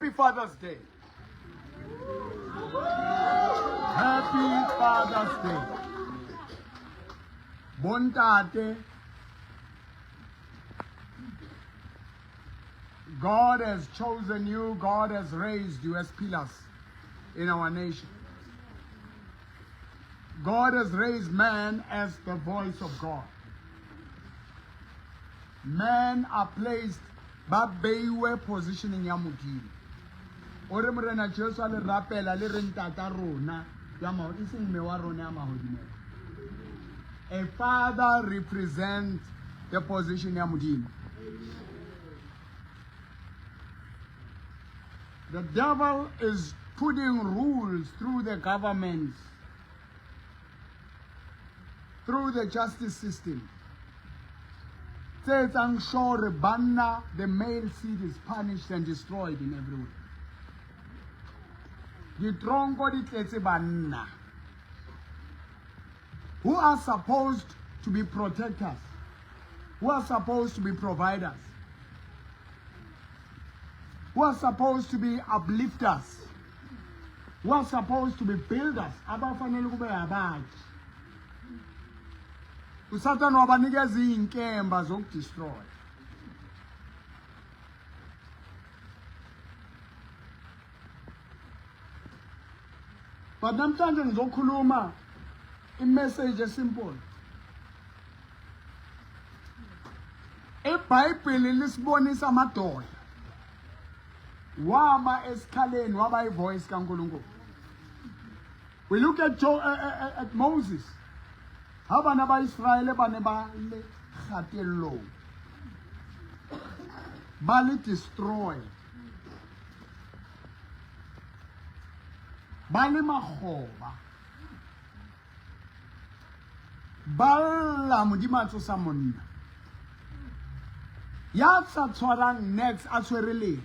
Happy Father's Day. Happy Father's Day. Bontate, God has chosen you, God has raised you as pillars in our nation. God has raised man as the voice of God. Men are placed ba beiwe positioning ya Modimo. O re Morena Jesu a le rapela le re ntata rona ya maho e seng mme wa rona ya mahodimong. A father represents the position ya Modimo. The devil is putting rules through the governments, through the justice system. Tse etsang sure banna, the male seed is punished and destroyed in every way. Ditronko di tletse banna who are supposed to be protectors, who are supposed to be providers, who are supposed to be uplifters, who are supposed to be builders, abafanele kube abakhi. USathane wabanikeza izinkemba zokudestroy. But namhlanje ngizokhuluma imessage esimple. IBhayibheli lisibonisa amadoda wama esikhaleni waba ivoice kaNkulunkulu. We look at, jo at Moses. Ha bana ba Israele ba ne ba le kgatellong. Ba le destroyed. Ba le makgoba. Ba lla Modimo a tsosa monna. Ya sa tshwarang next a tshwere lere.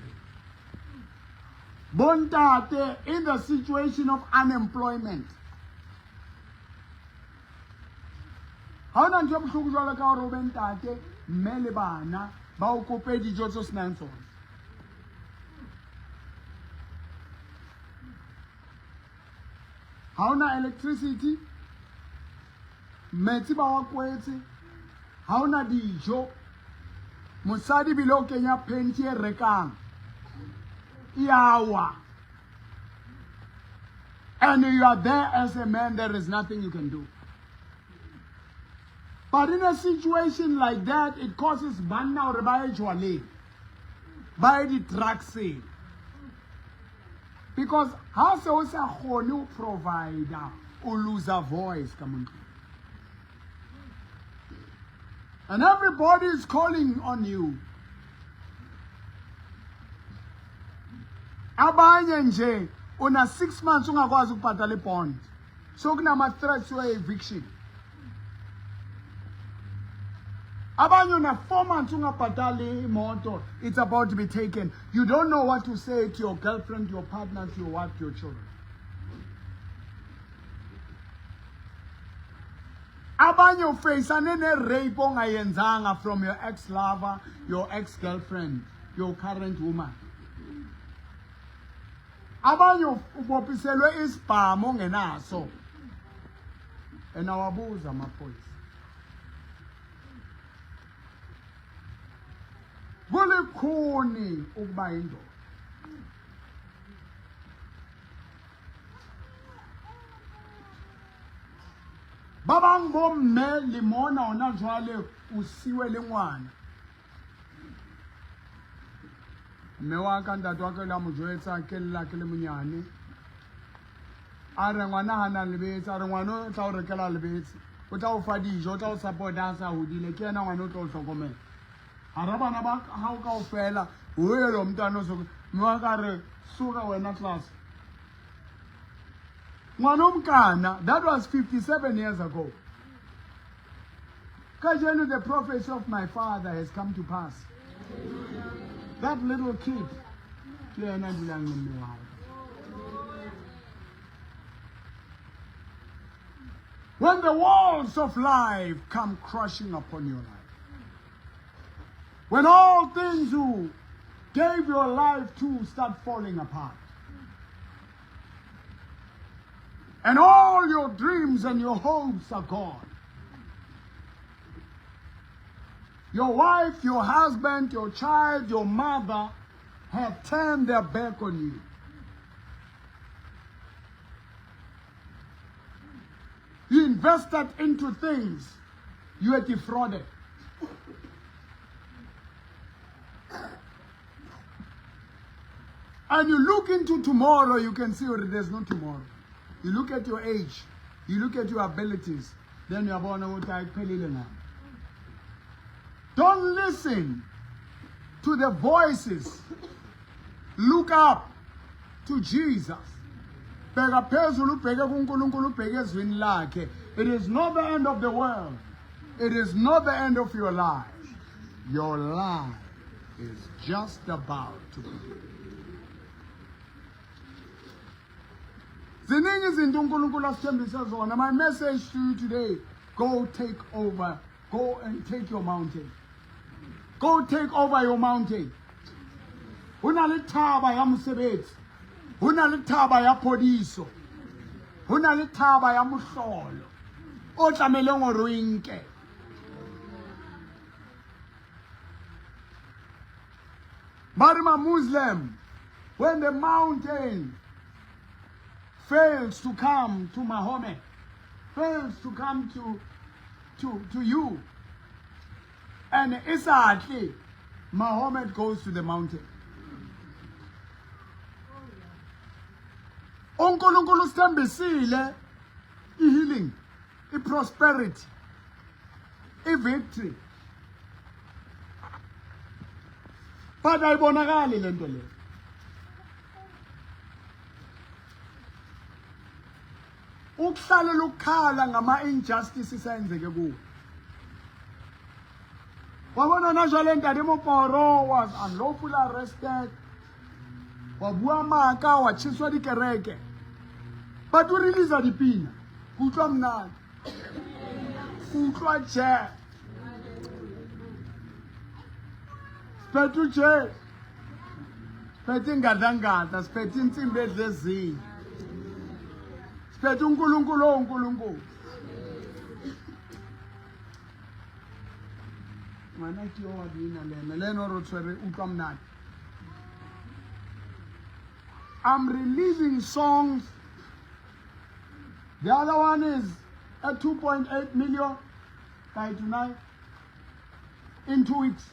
Bontate in the situation of unemployment. Ha hona ntho e bohloko jwalo ka hore o be ntate mme le bana ba o kope dijo tse o senang tsona. Ha hona electricity, metsi ba wa kwetse, ha hona dijo. Mosadi bile o kenya phenti e rekang e a wa. And you are there as a man, there is nothing you can do. But in a situation like that, it causes banna hore ba ye jwaleng, ba ye di-drugseng. Because ha se o sa kgone ho provide, o lose a voice ka mo ntlong. And everybody is calling on you. Abanye nje una 6 months ungakwazi ukubhadala ibond. So kunama threats we eviction. Abanye una 4 months ungabhadali imoto, it's about to be taken. You don't know what to say to your girlfriend, your partner, to your wife, to your children. Abanye ufeyisane ne-rape ongayenzanga from your ex-lover, your ex-girlfriend, your current woman. Abanye ubophiselwe isibhamu ongenaso. And awabuza amaphoyisa. Kulikhuni ukuba indoda. Ba bang bo mme le mona hona jwale o siwe le ngwana. Mme wa ka ntate wa ka la mo jwetsa ke lla ke le monyane. A re ngwana ha na lebetse, a re ngwana o tla o rekela lebetse. O tla o fa dijo, o tla o support ha sa hodile, ke yena ngwana o tla o hlokomela. Hara bana ba hao kaofela, o elo mntwana o so mme wa ka re suka wena class. Ngwana o mokana, that was 57 years ago. Kajeno the prophecy of my father has come to pass. That little kid, ke yena a dulang le mme wa hae. When the walls of life come crushing upon your life, when all things who gave your life to start falling apart. And all your dreams and your hopes are gone. Your wife, your husband, your child, your mother have turned their back on you. You invested into things, you were defrauded. And you look into tomorrow, you can see already there's no tomorrow. You look at your age, you look at your abilities, then you are born now. Don't listen to the voices. Look up to Jesus. Bheka phezulu ubheke kuNkulunkulu ubheke ezwini lakhe. It is not the end of the world. It is not the end of your life. Your life is just about to begin. Ziningi izinto uNkulunkulu asithembise zona. My message to you today, go take over. Go and take your mountain. Go take over your mountain. Ho na le thaba ya mosebetsi. Ho na le thaba ya phodiso. Ho na le thaba ya mohlolo. O tlameileng hore o e nke. Ba re ma-Muslim, when the mountain fails to come to Mahomet, fails to come to you, and exactly Mahomet goes to the mountain. uNkulunkulu usithembisile i-healing, i-prosperity, i-victory. But ayibonakali lento leyo. Ukuhlalela ukukhala ngama-injustices ayenzeke kuwe. Wa bona na jwale ntate Moporo was unlawfully arrested. Wa bua maaka, wa tjheswa dikereke. But o release dipina. Ke utlwa monate. Ke utlwa tjhe. Siphethe uJesu. Siphethe ingadangada, siphethe insimbi edla ezinye. Siphethe uNkulunkulu owuNkulunkulu. Ngwana ke yo wa bina le ena, le ena o re o tshwere utlwa monate. I'm releasing songs. The other one is at 2.8 million by tonight in 2 weeks.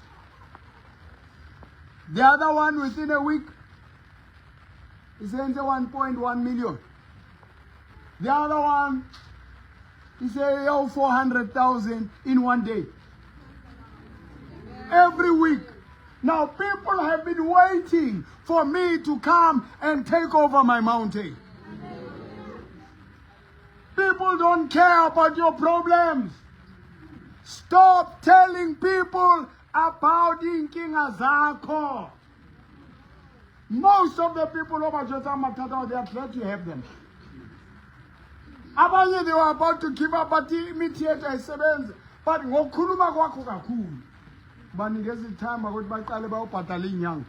The other one within a week is 1.1 million. The other one is a 400,000 in one day. Every week. Now people have been waiting for me to come and take over my mountain. People don't care about your problems. Stop telling people about inkinga zakho. Most of the people over jwetsa mathata, they are glad to have them. Abanye they were about to give up, but imithi yethu ayisebenzi. But ngokukhuluma kwakho kakhulu banikeza ithemba ukuthi baqale bayobhadala iy'nyanga.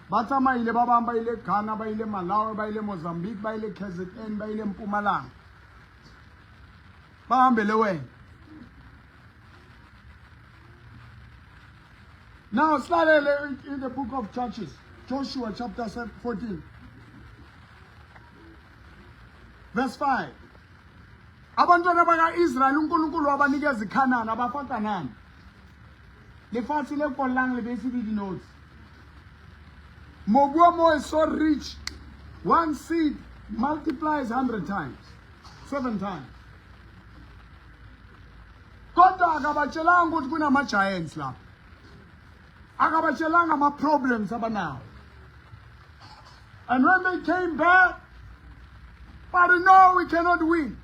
Ba tsamaile ba bang ba ile Ghana, ba ile Malawi, ba ile Mozambique, ba ile KZN, ba ile Mpumalanga. Bahambele wena. Now silalele in the book of Judges, Joshua chapter 14 verse 5. Abantwana baka-Israyeli uNkulunkulu wabanikeza iKhanani, abafa Kanani. Lefatshe le kollang lebese le dinotshi. Mobu wa moo is so rich. One seed multiplies 100 times, seven times. Kodwa akabatshelanga ukuthi kunama-giants lapho. Akabatshelanga ama-problems abanawo. And when they came back, but no, we cannot win.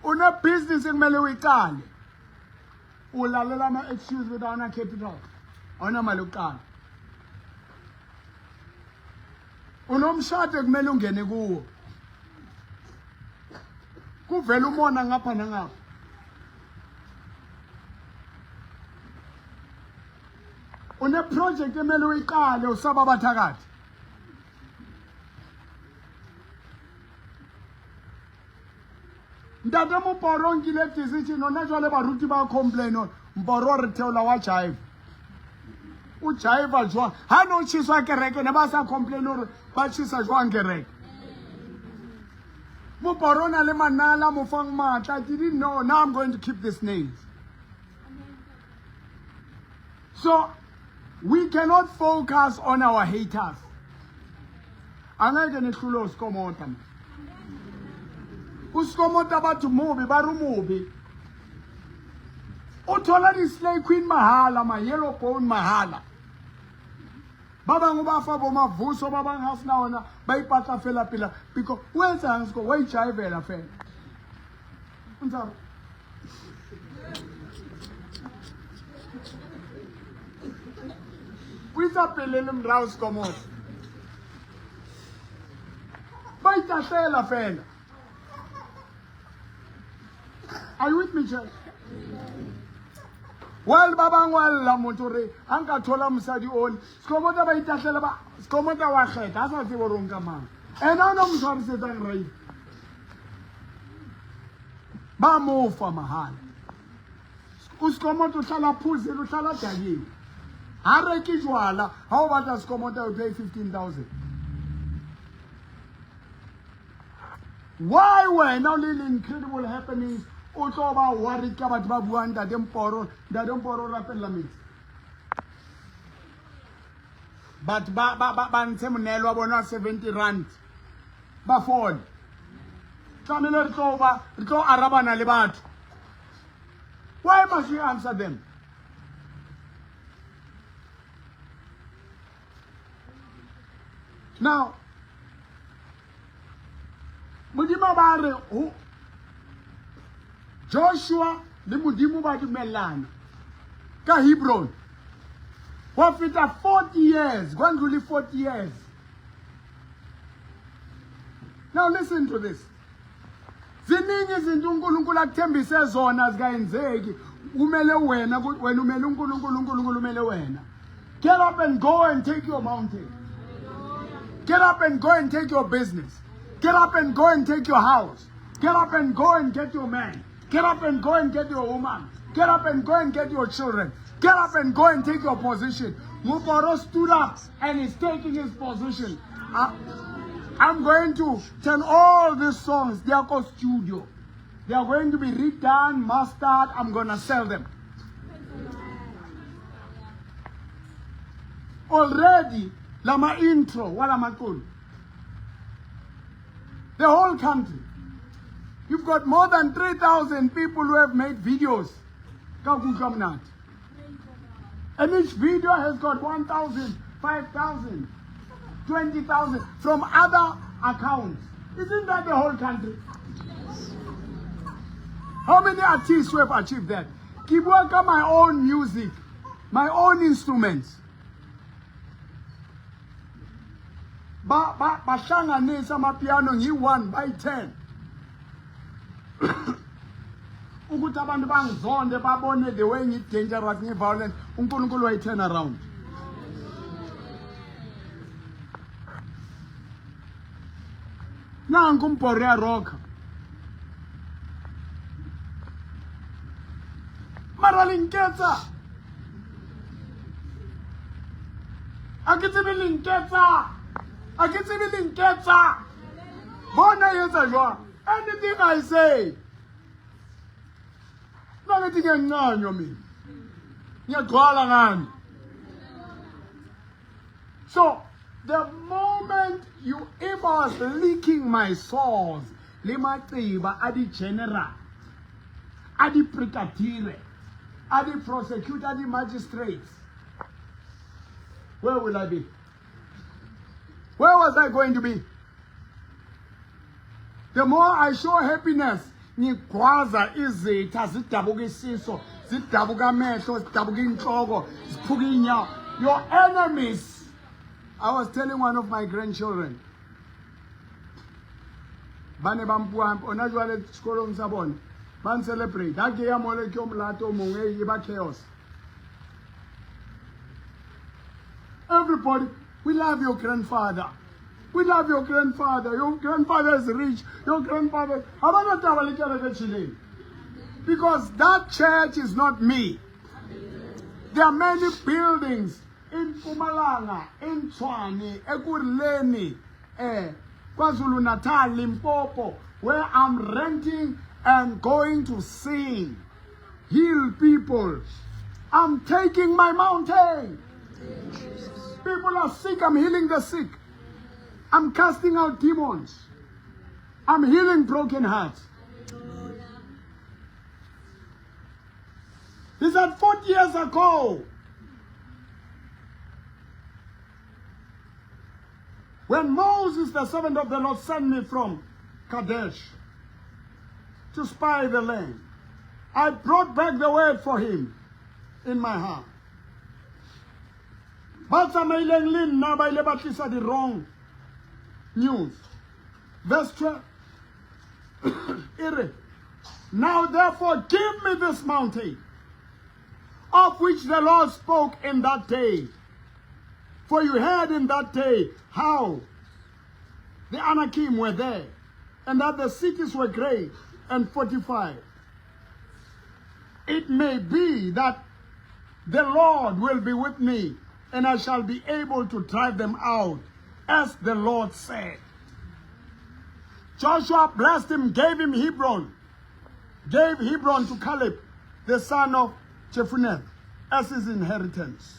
Une-business ekumele uyiqale. Ulalela ama-excuse ukuthi awuna capital. Awunamali yokuqala. Unomshado ekumele ungene kuwo. Kuvela umona ngapha nangapha. Une-project emele uyiqale usaba abathakathi. Ntate Moporo o nkile decision hona jwale baruti ba complain hore Mporo re theola wa jive. O jive jwang? Ha no tjheswa kereke ne ba sa complain hore ba tjhesa jwang kereke. Moporo o na le manala mo fang matla. Didn't know. Now I'm going to keep these names. So we cannot focus on our haters. Angeke nihlule uSkomota. USkomota bathi mubi ba re mubi. O thola di-slay queen mahala, ma-yellow bone mahala. Ba bangwe ba fa bo mavuso, ba bang ha sena ona ba ipatla fela pela because o etsang seko wa ijivela fela. O ntsa re o isa pele le morao sekomoto ba itahlela fela. Are you with me, church? Well, ba bangwe wa lla motho re a nka thola mosadi one sekomota ba itahlela ba sekomota wa kgetha a sa tsebe gore o nka mang ena o ne mo tshwarisetsang rape ba mo fa mahala. Usikomota uhlala phuzile, uhlala dakiwe, ha reke jwala. Ha o batla sekomota, you pay 15,000. Why wena o le le incredible happenings o tlo ba worried ka batho ba buang? Ntate Mporo, ntate Mporo o rapella metsi, batho ba ba ba ba ntshe moneelo wa bona wa 70 rand ba fole. Tlamehile re tlo ba re tlo arabana le batho. Why must we answer them? Now Modimo ba re ho Joshua le Modimo ba dumellana ka Hebron. Wa feta 40 years, kwa ndlula 40 years. Now listen to this. Ziningi izinto uNkulunkulu akuthembise zona zikayenzeki. Umele wena, wena umele uNkulunkulu, uNkulunkulu umele wena. Get up and go and take your mountain. Get up and go and take your business. Get up and go and take your house. Get up and go and get your man. Get up and go and get your woman. Get up and go and get your children. Get up and go and take your position. Muporo stood up and is taking his position. I'm going to turn all these songs, they are called studio. They are going to be redone, mastered. I'm going to sell them. Already, lama intro, wala maculo. The whole country. You've got more than 3,000 people who have made videos. Ka kutlwa monate. And each video has got 1,000, 5,000, 20,000 from other accounts. Isn't that the whole country? How many artists who have achieved that? Ke bua ka my own music, my own instruments. Ba ba bahlanganisa amapiano ngiyi-1 bayi-10 ukuthi abantu bangizonde babone the way ngi-dangerous, ngi-violent. UNkulunkulu wayi-turn around. Nanku umbhoro uyarokha mara le nketsa a ke tsebe le nketsa a ke tsebe le nketsa bona etsa jwang. Anything I say, nangithi ngiyancanywa mina ngiyagcwala ngani. So the moment you, if I was leaking my source le maciba a di-general, a di-brigadier, a di-prosecutor, a di-magistrates, where will I be? Where was I going to be? The more I show happiness, ngigwaza izitha zidabuka isiso, zidabuka amehlo, zidabuka inhloko, ziphuka inyawo. Your enemies. I was telling one of my grandchildren, ba ne ba mpua ona jwale sekolong sa bona ba ncelebrate ha ke ya mole ke o molato o mongwe e ba chaos. Everybody, we love your grandfather. We love your grandfather. Your grandfather is rich. Your grandfather. Ha ba na taba le kereke tjheleng. Because that church is not me. There are many buildings in Mpumalanga, in Tshwane, Ekurhuleni, KwaZulu Natal, Limpopo, where I'm renting and going to sing, heal people. I'm taking my mountain. People are sick, I'm healing the sick. I'm casting out demons. I'm healing broken hearts. He said 40 years ago, when Moses, the servant of the Lord, sent me from Kadesh to spy the land, I brought back the word for him in my heart. Ba tsamaileng le nna ba ile ba tlisa di wrong news. Verse 12 e re, Now therefore give me this mountain, of which the Lord spoke in that day. For you heard in that day how the Anakim were there, and that the cities were great and fortified. It may be that the Lord will be with me, and I shall be able to drive them out, as the Lord said. Joshua blessed him, gave him Hebron, gave Hebron to Caleb, the son of Jephunneh, as his inheritance.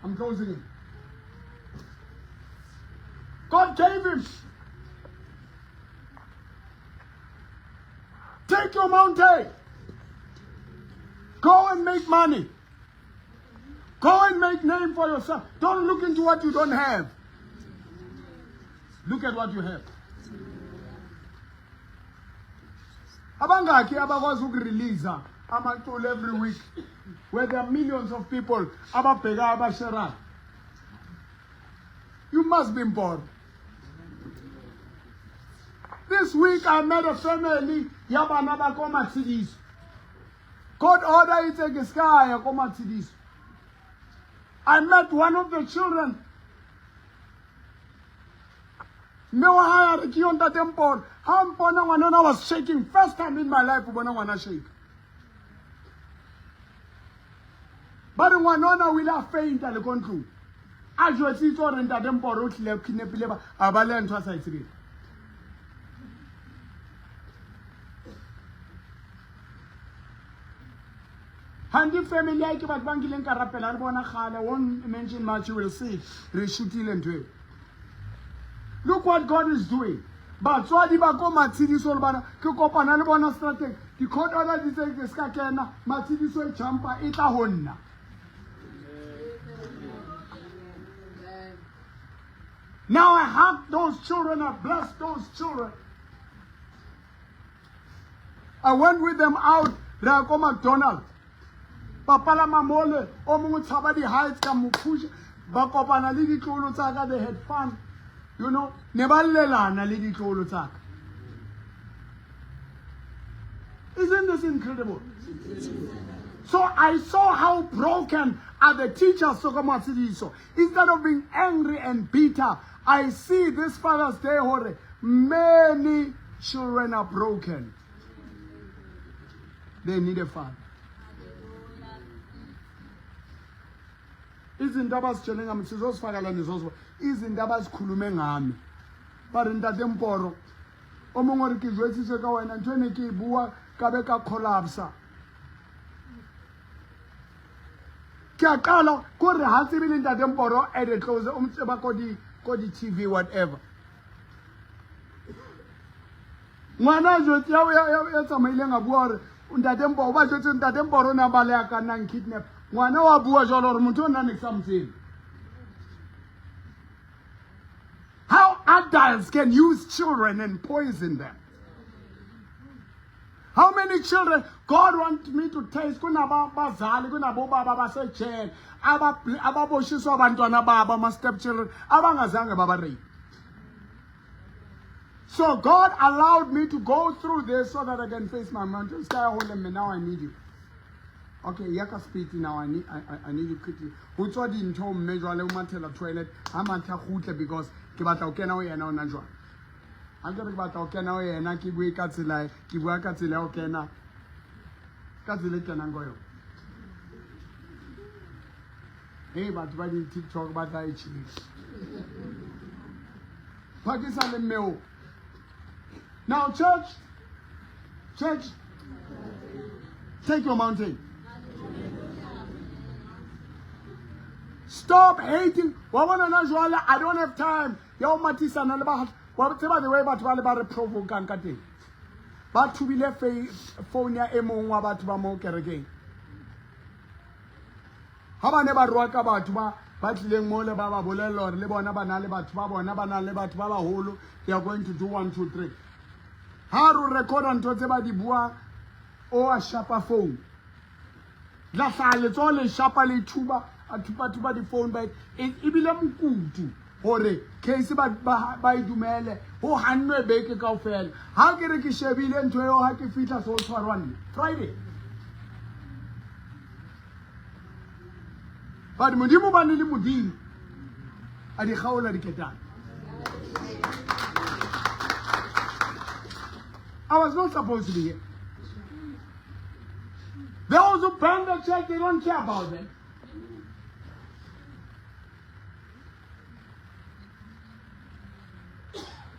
I'm closing it. God gave him. Take your mountain. Go and make money. Go and make name for yourself. Don't look into what you don't have. Look at what you have. Abangaki abakwazi ukureleasa amaculo every week where there are millions of people ababheka abasherayo. You must be bored. This week I met a family ya bana ba ko Matshidiso. God order itse ke ska ya ko Matshidiso. I met one of the children. Mme wa hae a re ke yo ntate Mporo. Ha mpona ngwana was shaking. First time in my life o bona ngwana shake. Ba re ngwana ona o ile a fainta le ko ntlong. A jwetsitse hore ntate Mporo o tlile kidnapile ba a ba le ntho a sa e tsebeng. Handi family ya ke batho ba nkileng ka rapela le bona kgale, won't mention much, you will see. Re shootile ntho eo. Look what God is doing. Batswadi ba ko Matshidiso le bana ke kopana le bona strateng. Di-court order di tse ke ska kena Matshidiso e jumpa e tla ho nna. Now I hug those children, I bless those children. I went with them out, re ya ko McDonald's. Ba palama mole, o mongwe tshaba di-heights ka mo pusha. Ba kopana le ditlolo tsa ka, they had fun. You know, ne ba llelana le ditlolo tsa ka. Isn't this incredible? So I saw how broken are the teachers. Instead of being angry and bitter, I see this Father's Day, hore, many children are broken. They need a father. Izinto abazitshele ngami sizozifaka la nizozwa izinto abazikhulume ngami ba re ntate Mporo o mongwe re ke jwetsitswe ka wena ntho e ne ke e bua ka be ka collapsa ke a qala ko re ha tsebe le ntate Mporo at a close o mo tseba ko di ko di TV whatever ngwana jwetse ya tsamaileng a bua gore ntate Mporo ba jwetse ntate Mporo o ne a baleya ka nnang kidnap ngwana wa bua jwalo gore motho o nna ne ke sa mo tsebe. How adults can use children and poison them. How many children God want me to taste kunabazali kunabobaba basejele ababoshiswa abantwana babo ama step children abangazange baba rape. So God allowed me to go through this so that I can face my mountain. Now I need you. Okay, ya ka speed now. I need you quickly. Ho tswa dintho mme jwale o mathela toilet, ha matha kgutle because ke batla ho kena ho yena hona jwale. Ha ke re ke batla ho kena ho yena ke bue ka tsela, ke bua ka tsela ya ho kena ka tsela e kenang ka yona. Hey, batho ba di-TikTok ba tla e tjhesa. Phakisa le mme o. Now church, church, take your mountain. Stop hating. Wa bona na jwale I don't have time ya ho mathisana le ba wa tseba the way batho ba le ba re provokang ka teng. Ba thubile phone ya e mong wa batho ba mo kerekeng. Ha ba ne ba roaka batho ba ba tlileng mole ba ba bolella hore le bona ba na le batho ba bona ba na le batho ba baholo, they are going to do 1 2 3. Ha re recorda ntho tse ba di buang, o a shapa phone. La hlaha letsoho le shapa le thuba, a thupa-thupa di-phone ba ebile mokutu hore case ba e dumele ho hannwe beke kaofela. Ha ke re ke shebile ntho eo ha ke fihla so tshwarwa nna Friday. But Modimo ba ne le Modimo a di kgaola diketane. I was not supposed to be here. Those who burn the church, they don't care about them.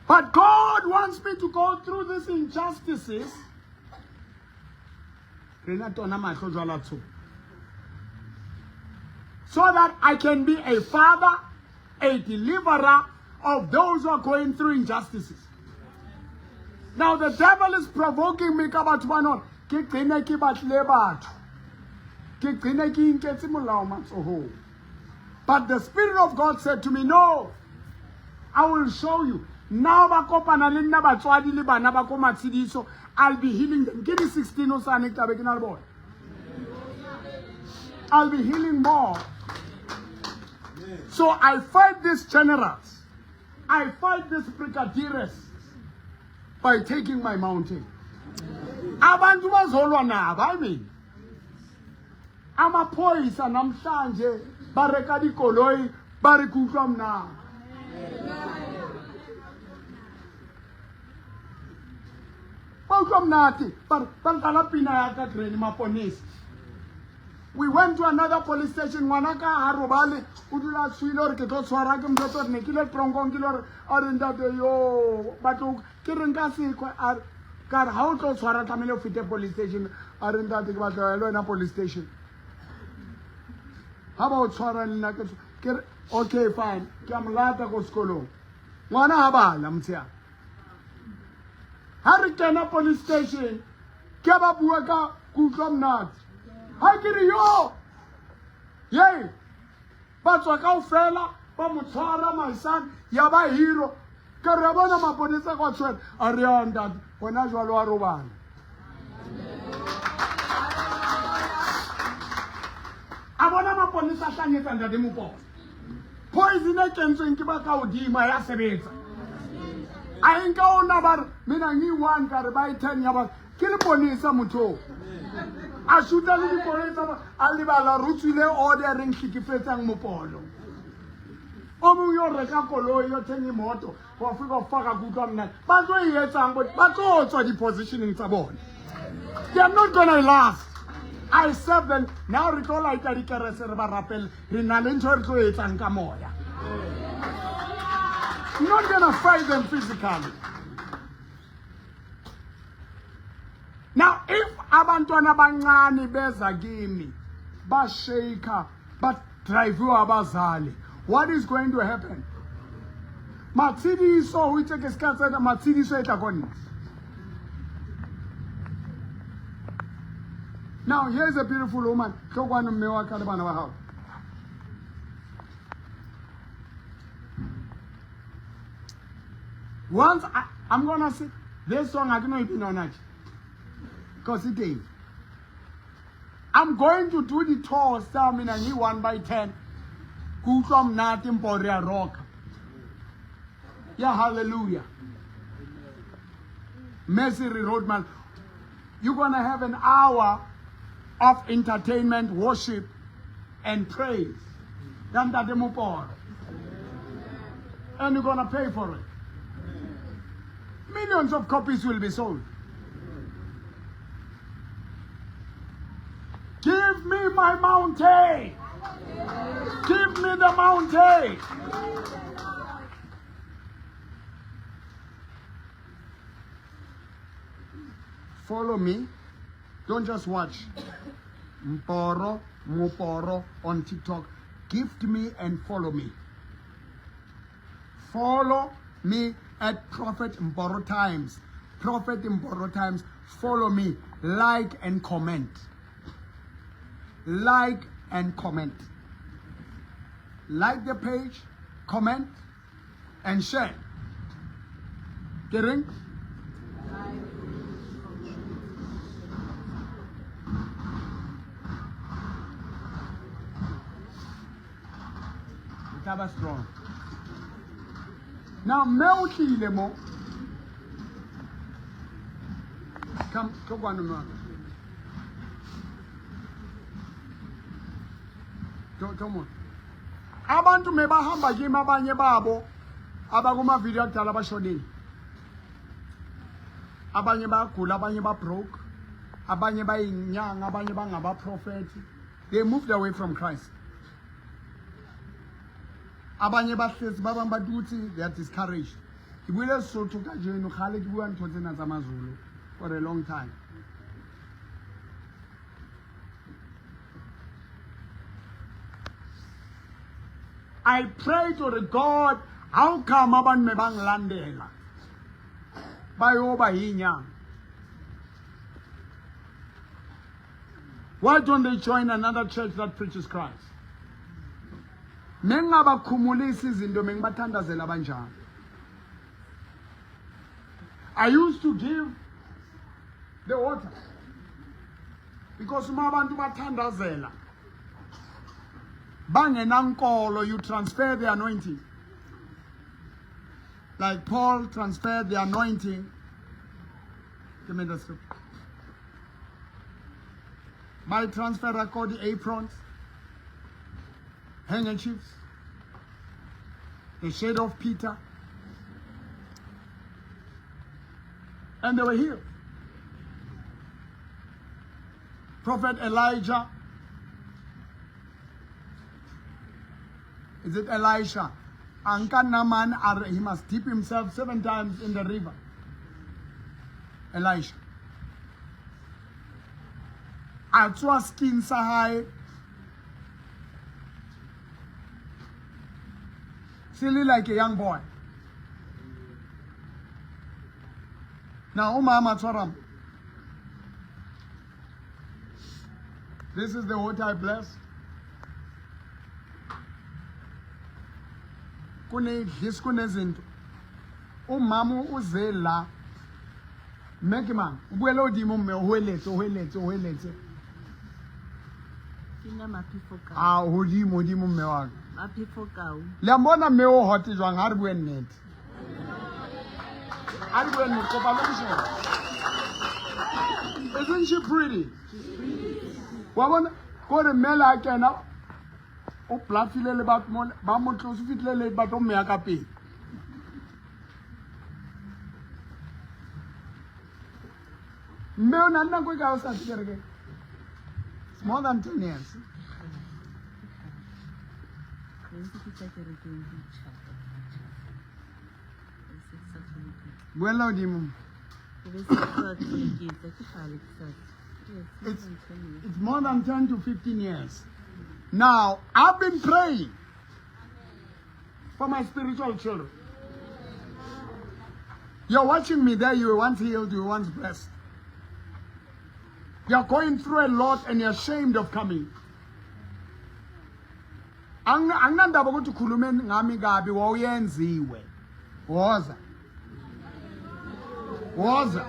But God wants me to go through these injustices. So that I can be a father, a deliverer of those who are going through injustices. Now the devil is provoking me ka batho ba nore ke gcine ke batlile batho, ke gcine ke inketse molao matsohong. But the Spirit of God said to me, no, I will show you. Now ba kopana le nna batswadi le bana ba ko Matshidiso, I'll be healing them. Ke di 16 o sane ke tlabe ke na le bona. I'll be healing more. So I fight these generals. I fight these brigadiers by taking my mountain. Abantu bazolwa nabo, I mean. Amaphoyisa namhlanje ba reka dikoloi ba re ke utlwa monate. Ba utlwa monate ba dlala pina ya ka Granny Maponesa. We went to another police station. Ngwana ka ha robale o dula a tshohile hore ke tlo tshwara ke mo jwetsa hore ne ke ile tronkong ke ile hore a re ntate yo ba tlo ke re nka sekwa a re ka re ha o tlo tshwara tlamehile o fete police station a re ntate ke batla le wena police station ha ba o tshwara le nna ke re okay fine ke a mo lata ko sekolong ngwana ha bala motshehare ha re kena police station ke ba bua ka kutlwa monate ha ke re yo ye ba tswa kaofela ba mo tshwara my son ya ba hero ka re bona maponesa kwa tshwere a re ya ntate gona jwalo wa robala a bona maponesa a hlanyetsa ntate mopona poison e kentsweng ke ba ka hodimo ya sebetsa a e nka ona ba re mina ngiyi-one ka re ba e ten ya ba ke leponesa motho oo a shoota le dikoloi tsa a lebala re tswile order re nhlekefetsang mopolo o mongwe yo reka koloi yo thenga imoto wa fika o faka kutlwa mna ba tlo e etsang ba tlo tswa di-positioning tsa bone. They are not gonna last. I serve them. Now re tlo laita dikerese re ba rapele re na le ntho e re tlo etsang ka moya. Not gonna fight them physically. Now if abantwana abancane beza kimi bashake badriviwe abazali, what is going to happen? Matshidiso ho itse ke ska tsena Matshidiso e tla ko nna. Now here's a beautiful woman. Tlo kwano mme wa ka le bana ba hao. Once I'm gonna sing this song, I don't know if you know that. Because it is. I'm going to do the tour, so mina ngi 1 by 10. Kutlwa monate Mporia Rock. Yeah, hallelujah. Mercy Roadman. You're gonna have an hour. of entertainment, worship and praise. Ya Ntate Moporo. And you're gonna pay for it. Millions of copies will be sold. Give me my mountain. Give me the mountain. Follow me. Don't just watch Mporo Moporo on TikTok. Gift me and follow me. Follow me at Prophet Mporo Times. Prophet Mporo Times. Follow me. Like and comment. Like and comment. Like the page, comment, and share. Getting? Taba strong. Now, mme o tlile mo. Come, tlo kwano mme wa ka. Tlo, tlo mo. Abantu mebahamba kimi abanye babo abakumavidiyo akudala bashonile. Abanye bayagula, abanye ba-broke, abanye bayinyanga, abanye bangabaprofethi. They moved away from Christ. Abanye bahlezi ba bang ba dutse, they are discouraged. Ke buile Sesotho kajeno, kgale ke bua ntho tsena tsa Mazulu for a long time. I pray to the God, how come abantu mebangilandela bayoba yinyanga? Why don't they join another church that preaches Christ? Mengingabakhumulisi izinto mengibathandazela abanjalo. I used to give the water because uma abantu bathandazela bangenankolo, you transfer the anointing like Paul transferred the anointing. Give me the scripture. By transfer record aprons, handkerchiefs, the shade of Peter, and they were healed. Prophet Elijah. Is it Elisha? Anka Naman, he must dip himself 7 times in the river. Elisha. A tswa skin sa hae silly like a young boy. Now, umama tshwaram. This is the water I bless. Kunedlisi kunezinto. Umama uze la. Mme ke mang? O buele hodimo mme o hweletse, o hweletse, o hweletse. Ke nna Maphefo Kau. Ah, hodimo, hodimo mme wa ka. Maphefo Kau. Le a mmona mme o hot jwang? Ha re bue nnete. Ha re bue nnete, kopa le moshebe. Isn't she pretty? Wa bona kore mme le a kena o bluffile le batho mo ba mo tlose fitlile le batho mme ya ka pele. Mme o na le nako e kae o sa tle kerekeng? It's more than 10 years. Buella hodimo. It's more than 10 to 15 years. Now, I've been praying for my spiritual children. You're watching me there, you were once healed, you were once blessed. You're going through a lot and you're ashamed of coming. Anginandaba ukuthi ukhulume ngami kabi, wawuyenziwe. Woza. Woza.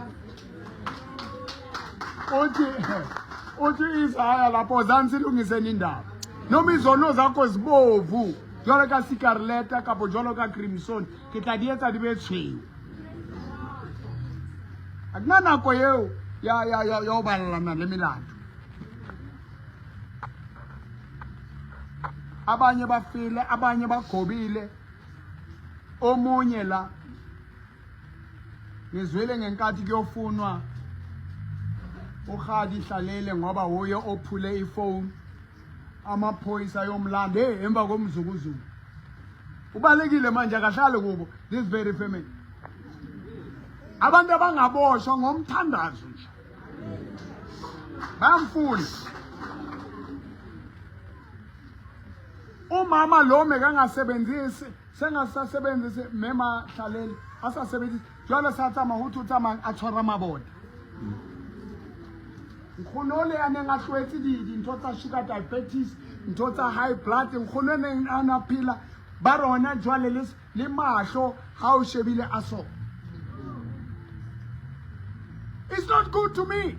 Uthi uthi Isaya lapho zansi lungiseni indaba. Noma izono zakho zibovu jwalo ka sikarleta kapo jwalo ka crimson, ke tla di etsa di be tshweu. Akunanako eo ya ya ya ya ho ballana le melato. Abanye bafile, abanye bagobile. Omunye la ngizwile ngenkathi kuyofunwa uHadi Hlalele ngoba wuye ophule ifoni, amaphoyisa ayomlanda hey emva komzukuzuku ubalekile manje akahlali kubo. This very family, abantu abangaboshwa ngomthandazo nje bayamfuna umama lo mekangasebenzisi sengasasebenzisi mema hlaleli asasebenzisi jwale sa tsamaya ho tsamaya a tshwara mabota. Nkgono le a neng a tlwaetse dintho tsa sugar diabetes, ntho tsa high blood, nkgono e neng a na phela ba rona jwale le mahlo ha o shebile a so. It's not good to me.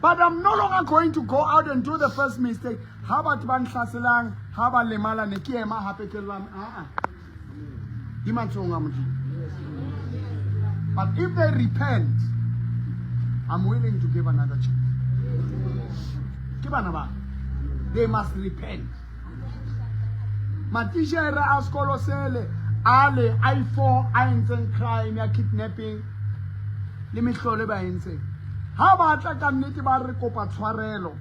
But I'm no longer going to go out and do the first mistake. Ha batho ba nhlaselang, ha ba lemala ne ke ema hape ke lwana. Ah ah. Di matsohong a Modimo. But if they repent, I'm willing to give another chance. Ke bana ba. They must repent. Matitjhere a sekolo sele ale i4 a entseng crime ya kidnapping le mehlolo e ba entseng. Ha ba tla ka nnete ba re kopa tshwarelo,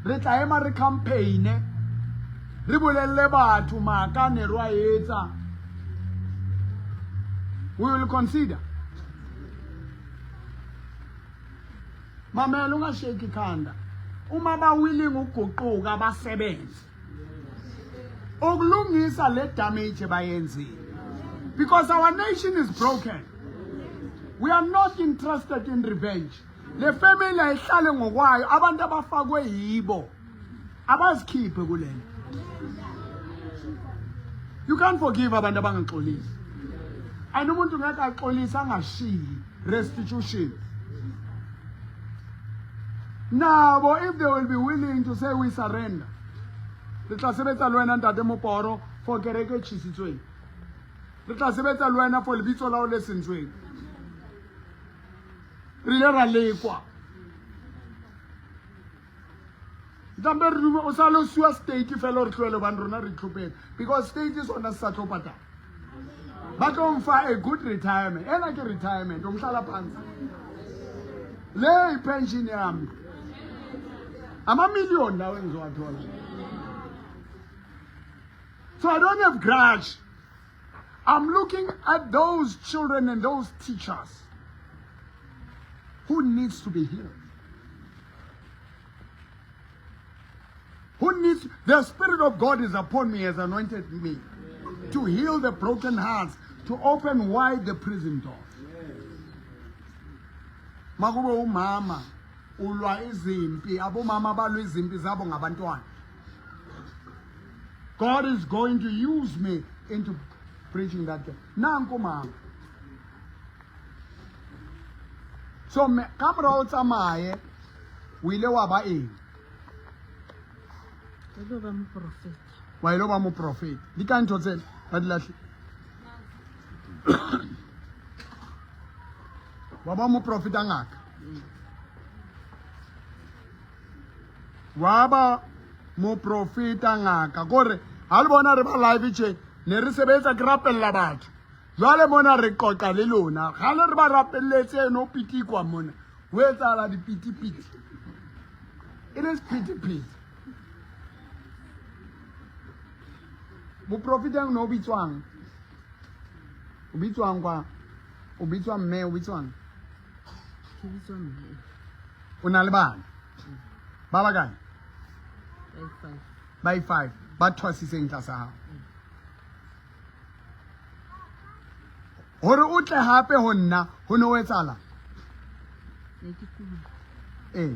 re tla ema re campaign re bolelle batho maaka ne re a etsa. We will consider. Mamela, ungasheki ikhanda. Uma ba willing ukuguquka basebenze ukulungisa le damage bayenzile, because our nation is broken. We are not interested in revenge. Le family ayihlale ngokwayo, abantu abafakwe yibo abazikhiphe kulena. You can't forgive abantu abangaxolisi, and umuntu ngeke axolise angashiyi restitution. Nabo, if they will be willing to say we surrender, re tla sebetsa le wena ntate Moporo for kereke e tjhisitsweng, re tla sebetsa le wena for lebitso la o le sentsweng. Re ile ra lekwa tlampe re dume o sa lo siwa state fela re tlohele hobane rona re itlhophela, because state sona se sa tlo patala. Ba tlo mfa a good retirement. Ena ke retirement, umhlala phansi le ipension yami, amamiliyoni lawo engizowathola. So I don't have grudge. I'm looking at those children and those teachers who needs to be healed, who needs. The Spirit of God is upon me, has anointed me to heal the broken hearts, to open wide the prison doors. Makube umama ulwa izimpi, abomama balwa izimpi zabo ngabantwana. God is going to use me into preaching that. Nanku mama. So me ka mora o tsamaye, o ile wa ba eng? Ke lo ba moprofeta. Wa ile ba moprofeta. Di ka ntho tsena ba di lahle. Wa ba moprofeta ngaka. Wa ba moprofeta ngaka kore ha le bona re ba live tje ne re sebetsa ke rapella batho. Jwale mona re qoqa le lona. Gale re ba rapelletse eno pitikwa mona. Ho etsahala dipitipiti. It is pitipiti. Moprofeta no o bitswang? O bitswang kwa? O bitswa mme, o bitswang? Ke bitswa mme. O na le bana? Ba ba kae? Ba five. Ba five. Ba thwasitseng tlasa hao. Hore o tle hape ho nna ho ne ho etsahalang? Ne ke kula. Ee,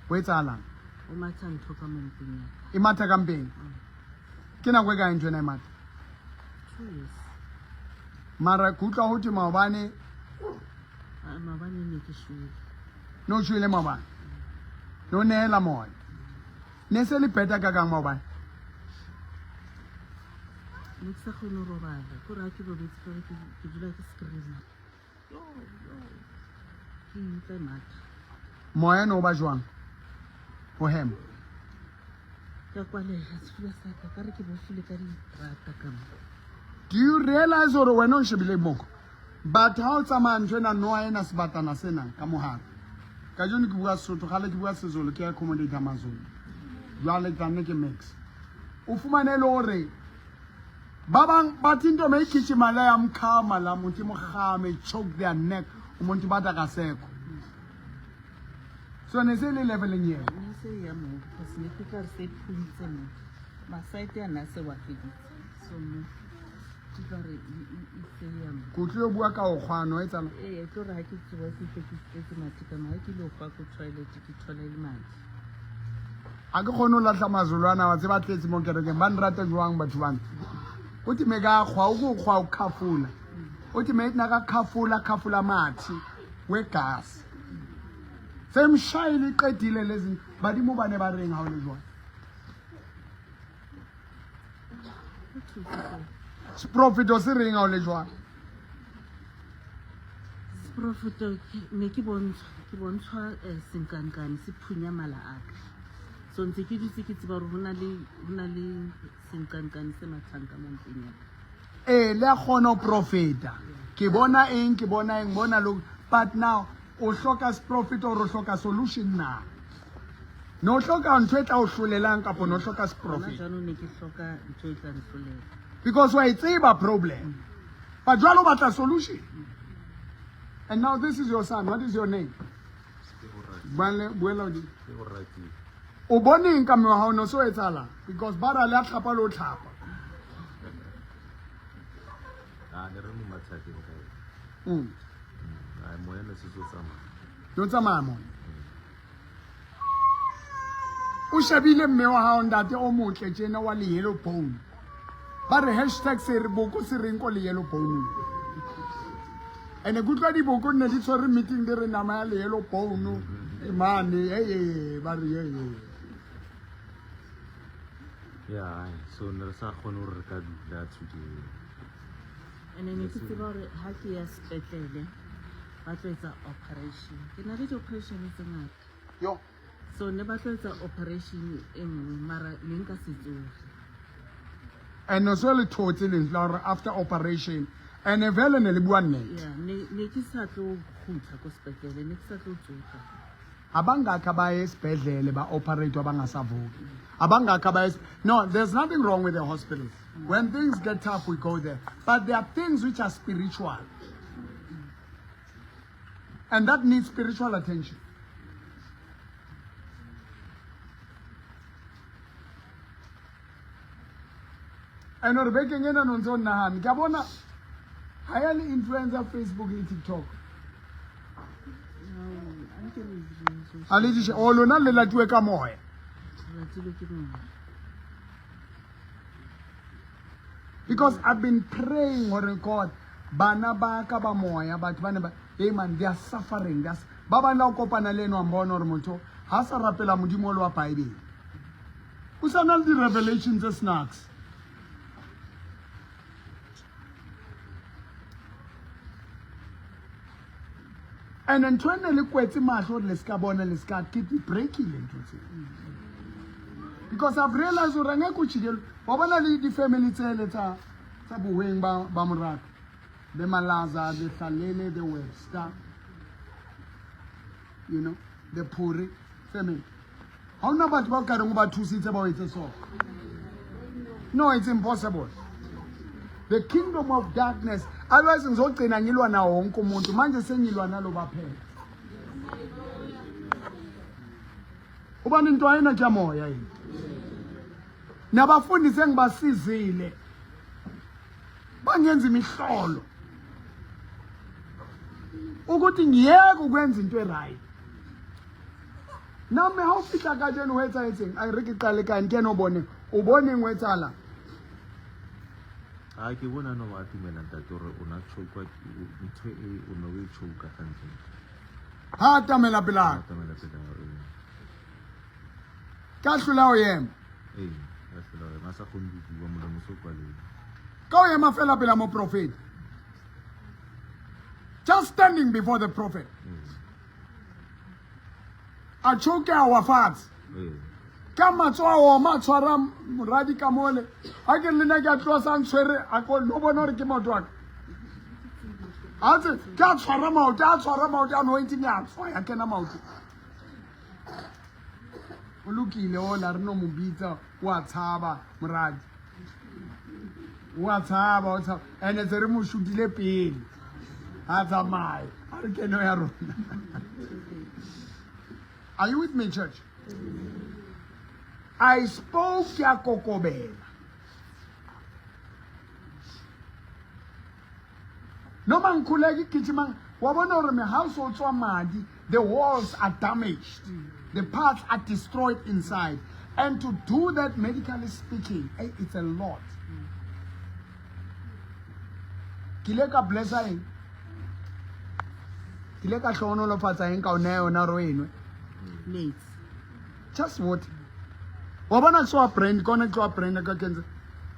ho etsahalang? O matha ntho ka mo mpeng ya ka. E matha ka mpeng? Ke nako e kae ntho ena e matha? 2 years. Mara ke utlwa ho thwe maobane. Ah, maobane ne ke shwele. Ne o shwele maobane, ne o neela moya, ne se le better ka kang maobane? Ne ke sa kgone ho robala, kore ha ke robetse fela ke dula ke screama, yo yo, ke utlwa e matha. Moya ne o ba jwang ho hema? Ka kwalega sefuba sa ka ka re ke bofile ka diterata ka mo. Do you realize gore wena o shebile moko but ha o tsamaya ntho ena noa ena sebatana sena ka mogare kajeno ke bua Sesotho gale ke bua Sezulu ke accommodate Mazulu jwale ke tla nne ke mix o fumane e le gore ba bang bathi into mayigijima le yamkhama la muntu imkhame choke their neck umuntu bathi akasekho so ne se le leveleng eo Ne se ya mo because ne ke tla re se phuntse mo masaete a na se wa feditse so mo ke tla re e se ya mo ke utlwile o bua ka okgwano e tsala ee tlo re ha ke tsoa ke utlwe ke tletse mathe ka mo ha ke lo gwa ko toilet ke thola e le madi. A ke kgone ho lahla mazulu ana wa tseba tletse mo kerekeng ba nrata jwang batho bana o te me ka kgwa o ko kgwa o khafula o te me na ka khafula khafula mathi wegasi semshayile iqedile lezi badimo ba ne ba reng ha o le jwang seprofeto se reng ha o le jwang Seprofeto ne ke bontshwa ke bontshwa senkankane se phunya mala a ka so ntse ke dutse ke tseba gore ho na le senkankane se mathang ka mo mpeng ya ka. Ee, le a kgona ho profeta ke bona eng ke bona eng bona lo but now o hloka seprofeto or o hloka solution na ne o hloka ntho e tla o hlolelang kapa ne o hloka Hona seprofeto jwanong ne ke hloka ntho e tla nhlolela. Because wa e tseba problem but jwale o batla solution. And now this is your son. What is your name? Buela hodimo. O boneng ka mme wa hao no so etsahalang? Because ba ra le a tlhapa le o tlhapa. A ne re mo mathateng ka ena. Ai moya ne se tso tsamaya. No tsamaya moya. O shebile mme wa hao ntate o motle tjena wa le yellow bone. Ba re hashtag se re boko se reng ko le yellow bone. Ene ke utlwa diboko nne di tshwere meeting di re nama ya le yellow bone e mane e ba re ye. Ya ai so ne re sa kgone hore re ka dula today. Ene ne ke tseba hore ha ke ya sepetlele ba tlo etsa operation. Ke na le di-operation tse ngata. Yo. So ne ba tlo etsa operation e nngwe mara ne nka se tsoge. And no so le thotse lentswe la hore after operation and vele ne le bua nnete. Yeah, ne ke sa tlo kgutla ko sepetlele, ne ke sa tlo tsoga. Abangakho abaye esibhedlele ba-operate abangasavuki. Abangakho abaye. No, there's nothing wrong with the hospitals. When things get tough, we go there. But there are things which are spiritual. And that needs spiritual attention. And hore bekeng ena no ntse o nnahane ke a bona ha ya le influencer Facebook le TikTok. No, a nke re di A le di o lona le latuwe ka moya. Latilwe ke moya. Because I've been praying hore God bana ba ka ba moya batho ba ne ba hey man they are suffering they are ba bang la o kopana le eno wa mbona hore motho ha sa rapela modimo o le wa Bible. O sa na le di-revelation tse snacks. And ntho e ne le kwetse mahlo hore le ska bona le ska ke di breakile ntho tseo. Because I've realized hore ngeke o tjhidele wa bona le di-family tsele tsa bohweng ba moraka. The Malaza, the Hlalele, the Webster, you know, the Puri family. Ha hona batho ba ka reng o ba thusitse ba o etse so. No, it's impossible. The kingdom of darkness. Otherwise ngizogcina ngilwa nawo wonke umuntu. Manje sengilwa nalo baphela. Ubani into ayina ke moya yini? Nabafundisi engibasizile bangenza imihlolo ukuthi ngiyeke ukwenza into eright. Nami ha o fihla kajeno ho etsahetseng? A re ke qale kae ke eno bone o boneng ho etsahalang? Ha ke bona no ba atumela ntate hore o na choka ntho e o no e choka hantle. Ha atamela pela. Atamela pela. Ka hlola o ema. Ee, ka hlola o ema sa kgone ho bua molomo so kwalehile. Ka o ema fela pela moprofeta. Just standing before the prophet. A choke a wa fatshe. Ka matsoho a oma a tshwara moradi ka mole. Ha ke re le nna ke a tloha sa ntshwere a ko no bona hore ke maoto a ka. A tse ke a tshwara maoto, a tshwara maoto anointing ya tswa ya kena maoto. O lokile ola re no mo bitsa o a tshaba moradi. O a tshaba o tshaba ene tse re mo shutile pele. A tsamaye a re keno ya rona. Are you with me church? I spoke ya kokobela. Noma ngikhuleka igijima wabona hore me house o tswa madi the walls are damaged the parts are destroyed inside and to do that medically speaking hey, it's a lot ke ile ka blessa eng ke ile ka hlohonolofatsa eng ka o neya yona gore o e nwe Metsi. Just water. Wa bona ke wa brand kona ke wa brand ka kenze.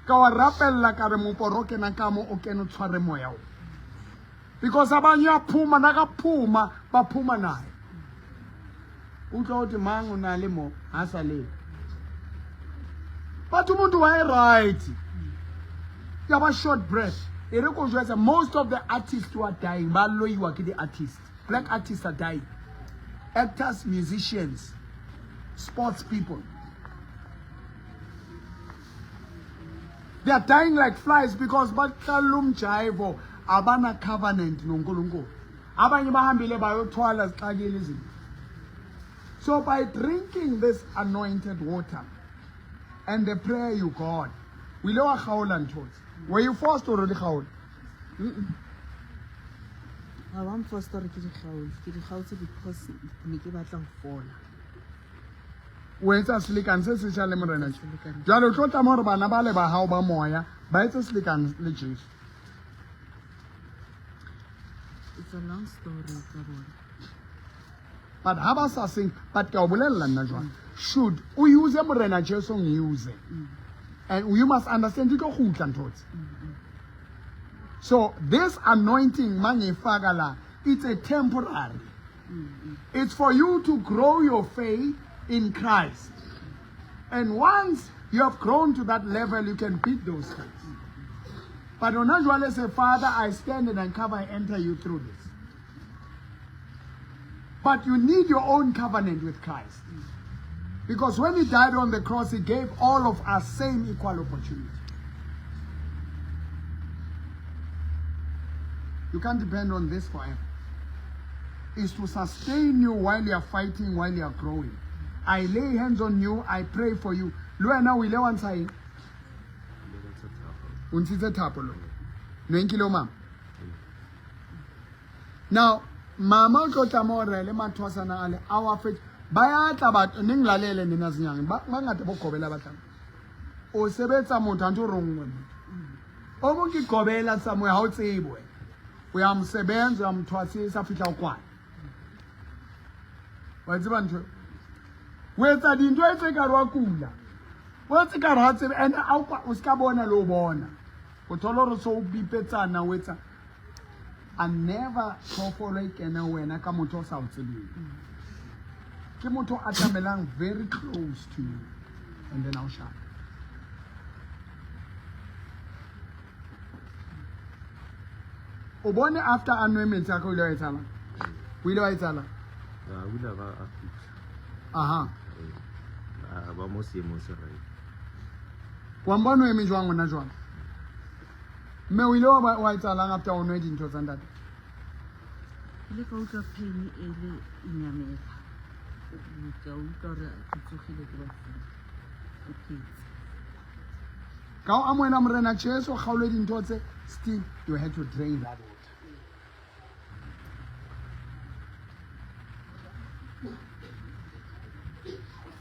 Ka wa rapella ka re moporo kena ka mo o kene o tshware moya o. Because abanye uyaphuma nakaphuma baphuma naye. Utlwa uthi mang o na le mo ha sa le. But umuntu waye right. Ya ba short breath. E re ko jwetsa most of the artists who are dying ba loiwa ke the artists. Black artists are dying. Actors, musicians, sports people. They are dying like flies because baqala umjayivo abana covenant noNkulunkulu. Abanye bahambile bayothwala zixakile izinto. So by drinking this anointed water and the prayer you got, o ile wa kgaola ntho tse. Were you forced hore o di kgaole? Ga wa mforce gore ke di kgaole, ke di kgaotse because ne ke batla go fola. O etsa selekane se setjha le Morena. Jwale o tlo tlameha hore bana ba le ba hao ba moya ba etse selekane le Jesu. It's a long story ka bona. But ha ba sa seng, but ke a o bolella nna jwang. Should o use Morena Jesu use. And you must understand di tlo kgutla ntho tse. So this anointing mangifaka la, it's a temporary. It's for you to grow your faith in Christ. And once you have grown to that level, you can beat those things. But hona jwale say, Father, I stand and I cover, I enter you through this. But you need your own covenant with Christ. Because when he died on the cross, he gave all of us same equal opportunity. You can't depend on this forever. It's to sustain you while you are fighting, while you are growing. I lay hands on you, I pray for you. Le wena o ile wa ntsha eng? O ntshitse thapo lo. No e nkile o mama. Now, mama o tlo tlameha hore le mathwasana ale a wa fetše. Ba ya tla batho ningilalele nina zinyanga ba bangata bo gobela ba tlang. O sebetsa motho a ntse o rongwe motho. O mong ke gobela somewhere ha o tsebe wena. O ya mosebenza o ya mothwasisa fihla o kwana. Wa tseba ntho eo? O etsa dintho e tse ka re wa kula. O etse ka re ha tsebe and a o ska bona le o bona. O thola hore so o bipetsana o etsa a never phoofolo e kene ho wena ka motho o sa o tsebeng. Ke motho a tamelang very close to you and then a o shapa. O bone after a nwe metsi a ka o ile wa etsahalang? O ile wa etsahalang? A o ile a ba a kgutla. Aha. A ba mo seemong se right. Wa mbona o eme jwang hona jwale? Mme o ile wa wa etsahalang after o nwe dintho tsa ntate? Ke ile ka utlwa pain e le e nyamela. Ka utlwa hore ke tsogile ke bafung. Ke phetse. Ka o amohela Morena Jesu o kgaolwe dintho tse still you had to drain that water.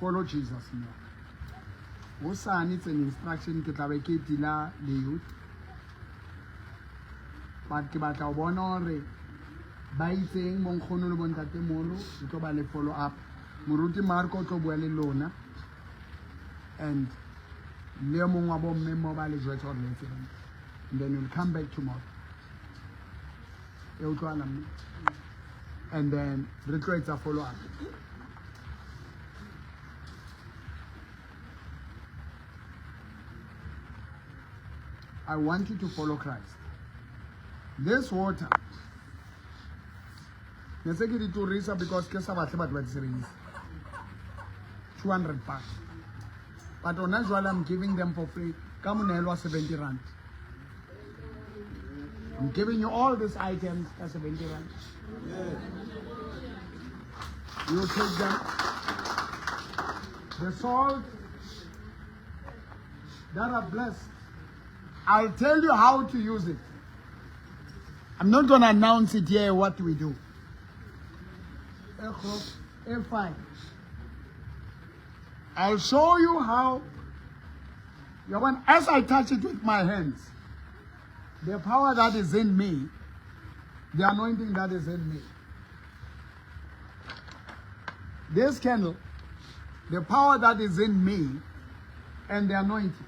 Follow Jesus more. Hosane it's an instruction ke tla be ke dila le youth. But ke batla ho bona hore ba itseng bonkgono le bontatemoholo ke tlo ba le follow up. Moruti Marco o tlo bua le lona and le e mong wa bomme mo ba le jwetsa hore le etse hantle. And then we'll come back tomorrow. E utlwala mme. And then re tlo etsa follow up. I want you to follow Christ. This water ne se ke di turisa because ke sa batle batho ba di sebedisa. 200 bucks. But hona jwale I'm giving them for free ka monehelo wa 70 rand. I'm giving you all these items ka 70 rand. You take them. The salt that are blessed. I'll tell you how to use it. I'm not going to announce it here what we do. F5. I'll show you how. You want, as I touch it with my hands, the power that is in me, the anointing that is in me. This candle, the power that is in me, and the anointing.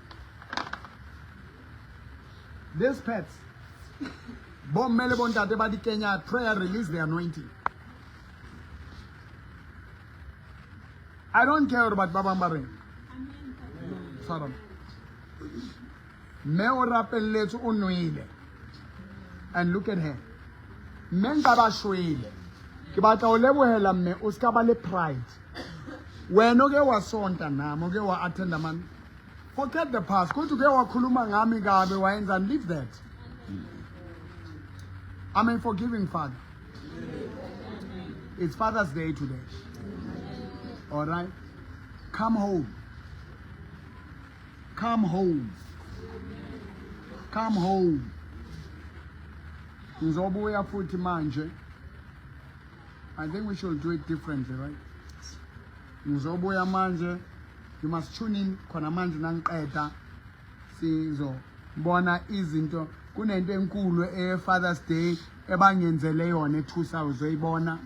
This pets, bomme le bontate ba di kenya prayer release the anointing. I don't care about ba bang ba reng. Tshwara. Mme o rapelletse o nwele. And look at her. Mme nka ba shwele. Ke batla ho lebohela mme o ska ba le pride. Wena oke wa sonta nami, oke wa attenda man. Forget the past. Kuthi uke wakhuluma ngami kabi wayenzani, leave that. I'm a forgiving father. It's Father's Day today. All right? Come home. Come home. Come home. Ngizobuya futhi manje. I think we should do it differently, right? Ngizobuya manje. You must tune in khona manje nangiqeda sizobona izinto kunento enkulu e Father's Day ebangenzele yona ethusa uzoyibona.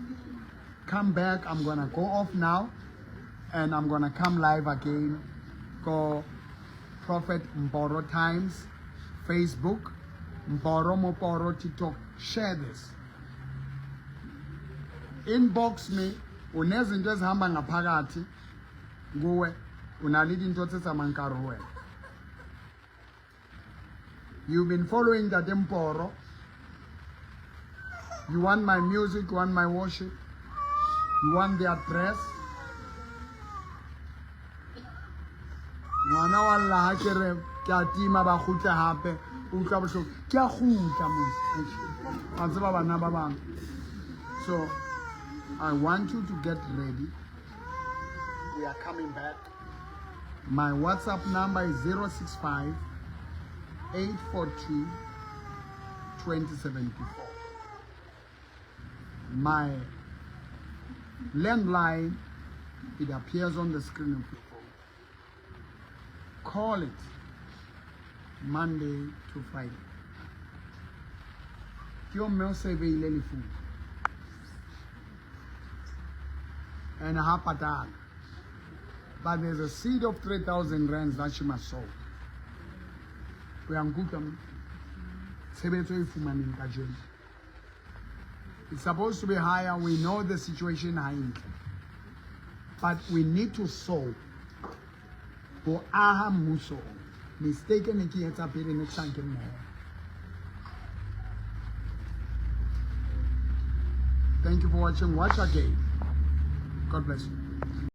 Come back. I'm gonna go off now and I'm gonna come live again. Go Prophet Mboro Times, Facebook, Mboro Moporo TikTok. Share this. Inbox me. Unezinto ezihamba ngaphakathi kuwe unale dintho tse tsamayang ka hare ho wena. You've been following Ntate Mporo. You want my music, you want my worship, you want the address. Ngwana wa lla ha ke re ke a tima ba kgutle hape o utlwa bohloko ke a kgutla mos a tseba bana ba bang. So I want you to get ready. We are coming back. My WhatsApp number is 065 842 2074. My landline, it appears on the screen of your phone. Call it Monday to Friday. Ke yo mme o surveyile lefung and ha patala. But there's a seed of 3,000 rands that she must sow. O ya nkutlwa mme? Tshebetso e fumaneng kajeno. It's supposed to be higher. We know the situation ha e ntle. But we need to sow. Ho aha mmuso. Mistake ne ke etsa pele ne ke sa nke mmoho. Thank you for watching. Watch again. God bless you.